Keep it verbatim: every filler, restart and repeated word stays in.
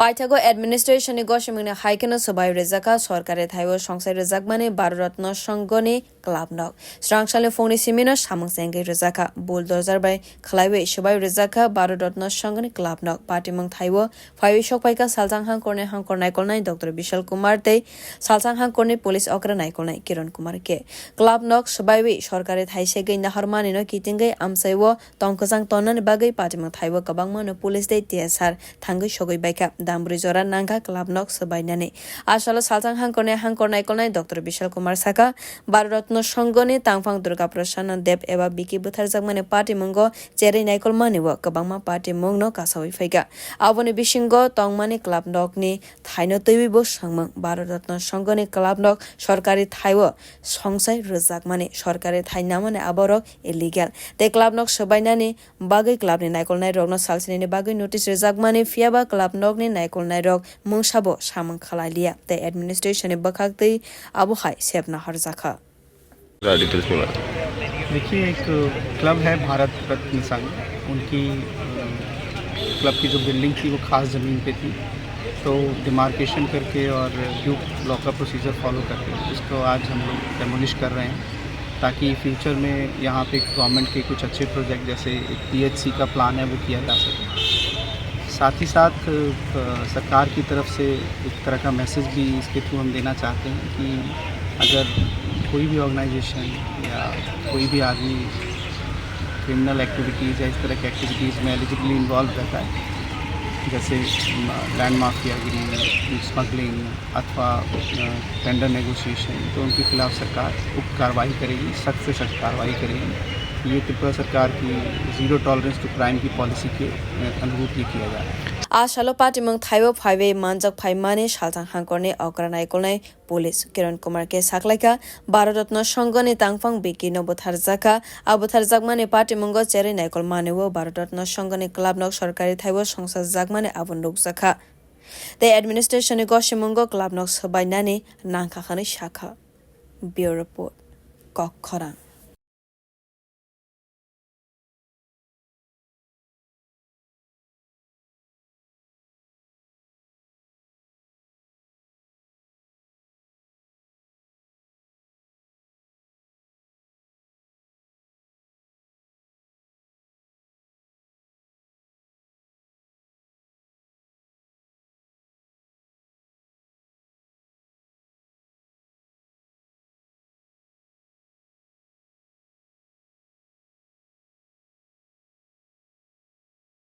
Paithago administration ni gosimung ni hai kheno swbai rwjakha sorkari thai o songsai rwjakmani Bharat Ratna Sangha ni club nok. Srangsalni phungni simi no samung chengwi rwjakha. Bulldozer bai khwlaiwi swbai rwjakha Bharat Ratna Sangha ni club nok. Patimung thai o phaiwi sokphaikha salchang hangkorni hangkor naikolnai Doctor Bishal Kumar tei salchang hangkorni police okra naikolnai Kiran Kumar K. Club nok swbaiwi sorkari thai segwi nahormani no kitingwi amchai o tongkwchang tonnani bagwi patimung thai o kwbangma no police tei T S R thangwi sogwi baikha. Dambrui jora nangkha club nok swbainani. A salo salchang hangkorni hangkor naikolnai Doctor Bishal Kumar sakha, Bharat Ratna Sangha ni tangphang Durga Prasad Dev eba Biki butharjakmani patimungo cherwi naikolmani o kwbangma patimung no kasawi phaikha. Aboni bisingo tongmani club nok ni thaino twiwi bo swngmung. Bharat Ratna Sangha ni club nok sorkari thai o songsai rwjakmani, sorkari thai namani aborok illegal. Tei club nok swbainani bagwi club ni naikolnai rokno salsinini bagwi notice rwjakmani, phiyaba club nokni naikolnai rok mungsabo samung khlai liya tei administration ni bwkhak twi abo hai sepna horjakha. Details ni ma? देखिए, एक क्लब है भारत रत्न संघ, उनकी, अ, क्लब की जो बिल्डिंग थी वो खास ज़मीन पे थी, तो डिमार्केशन करके और ड्यूक लॉ का प्रोसीजर फॉलो करके उसको आज हम लोग डेमोलिश कर रहे हैं, ताकि फ्यूचर में यहाँ पे गवर्नमेंट के कुछ अच्छे प्रोजेक्ट जैसे एक पीएचसी का प्लान है वो किया जा सके। साथ ही साथ, अ, सरकार की तरफ से एक तरह का मैसेज भी इसके थ्रू हम देना चाहते हैं कि अगर कोई भी ऑर्गेनाइजेशन या कोई भी आदमी क्रिमिनल एक्टिविटीज़ या इस तरह की एक्टिविटीज़ में एलिजिबली इन्वॉल्व रहता है, जैसे, म, लैंड माफियागिरी, स्मगलिंग अथवा, अ, टेंडर नेगोशिएशन, तो उनके खिलाफ सरकार उक्त कार्रवाई करेगी, सख्त से सख्त कार्रवाई करेगी। ये त्रिपुरा सरकार की ज़ीरो टॉलरेंस टू क्राइम की पॉलिसी के, अ, अनुरूप ये किया जा रहा है। A salo patimung thaibo phaiwi manjak phaimani salchang hangkorni okra naikolnai police Kiran Kumar K saklaikha, Bharat Ratna Sangha ni tangphang Biki no butharjakha. A butharjakmani patimungo cherwi naikolmani o Bharat Ratna Sangha ni club nok sorkari thai o songsajjakmani abo nukjakha. Tei administration ni gosimungo club nok swbainani nangkha hwnwi sakha. Bureau Report, Kok Khorang.